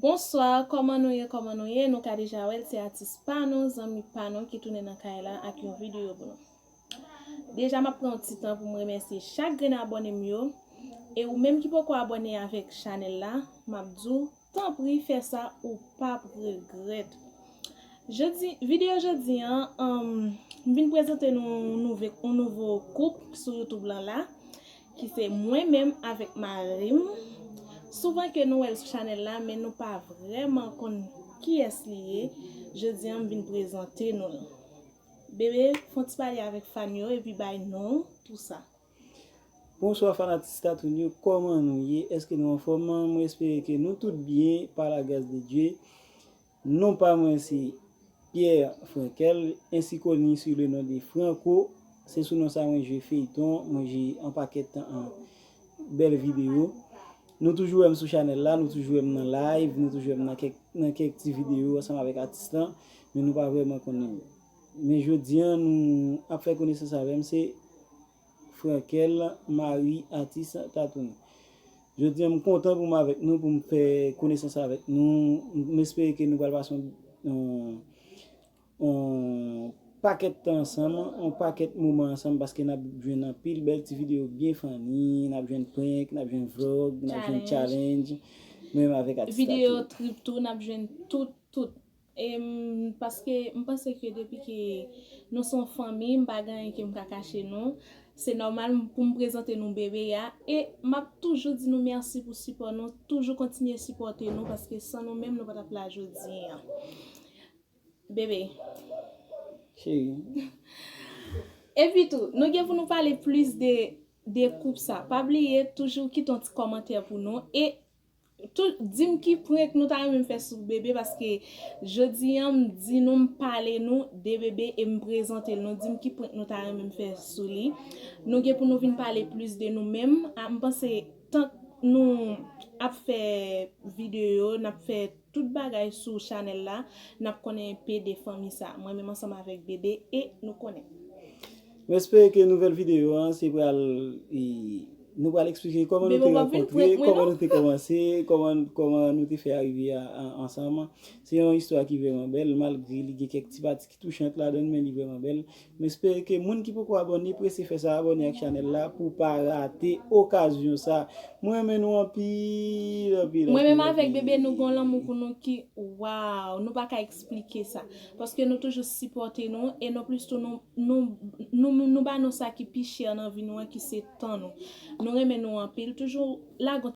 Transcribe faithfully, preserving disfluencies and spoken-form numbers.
Bonswa, kòman nou ye, kòman nou ye? Nou ka deja wè l, se atis pa nou, zanmi pa nou ki tounen nan kay la ak yon videyo pou nou. Deja, m ap pran yon ti tan pou m remèsye chak grenn abòne m yo. E ou menm ki poko abòne avèk chanèl la, m ap di w, tanpri fè sa, ou p ap regrèt. Jodi, videyo jodi an, um, m vin prezante nou yon nouve, yon nouvo koup sou YouTube lan la, ki se mwen menm avèk mari m. Souvan ke nou wè l sou chanèl la, men nou pa vrèman konn kiyès li ye. Jodi an, m vin prezante nou l. Bebe, fè yon ti pale avèk fan yo epi bay non w, tou sa. Bonswa fanatis Tatoune yo, kòman nou ye? Èske nou anfòm? Mwen espere ke nou tout byen, par la grâce de Dieu. Non pa mwen se Pierre Frankel, ainsi connu sous le nom de Franco. Se sou non sa mwen jwe feyton, mwen jwe yon pakèt an bèl videyo. Nou toujou wè m sou chanèl la, nou toujou wè m nan live, nou toujou wè m nan kèk, nan kèk ti videyo ansanm avèk atis lan, men nou pa vrèman konnen m. Men jodi an, nou ap fè konesans avè m, se Frankel Marie, atis Tatoune. Jodi an, m kontan pou m avèk nou, pou m fè konesans avèk nou. M espere ke nou pral pase yon, yon, yon pakèt tan ansanm, yon pakèt moman ansanm, paske n ap jwenn anpil bèl ti videyo byen funny, n ap jwenn prank, n ap jwenn vlog, n ap jwenn challenge. Mwen menm avèk atis Videyo trip tou, n ap jwenn tout, tout. E m, paske m panse ke depi ke nou se yon fanmi, m pa gen anyen ke m ka kache nou. Se nòmal pou m prezante nou bebe a. E m ap toujou di nou mèsi pou sipò nou. Toujou kontinye sipòte nou, paske san nou menm, nou pa t ap la jodi an. Bebe. Cheri. Epi tou, nou gen pou nou pale plis de, de koup sa. Pa bliye, toujou kite yon ti kòmantè pou nou. E tou, di m ki prank nou ta renmen m fè sou bebe, paske jodi an m di nou, m pale nou de bebe e m prezante l. Nou di m ki prank nou ta renmen m fè sou li. Nou gen pou nou vin pale plis de nou menm. A, m panse tank nou ap fè videyo, n ap fè tout bagay sou chanèl la, n ap konnen enpe de fanmi sa. Mwen menm ansanm avèk bebe e nou konnen. M espere ke nouvèl videyo an, se pral, e, nou pral eksplike kòman nou te rankontre, kòman nou te kòmanse, kòman, kòman nou te fè arive a, a, ansanm. Se yon istwa ki vrèman bèl, malgre li gen kèk ti pati ki touchant ladan l, men li vrèman bèl. M espere ke moun ki poko abòne, prese fè sa, abòne ak chanèl la pou w pa rate okazyon sa. Mwen renmen nou anpil, anpil, Mwen anpil, menm avèk anpil. Bebe, nou gon lanmou pou nou ki, waw, nou pa ka eksplike sa. Paske nou toujou sipòte nou, e non plis tou nou, nou, nou, nou ba nou sa ki pi chè nan vi nou an, ki se tan nou. Nou renmen nou anpil, toujou lage yon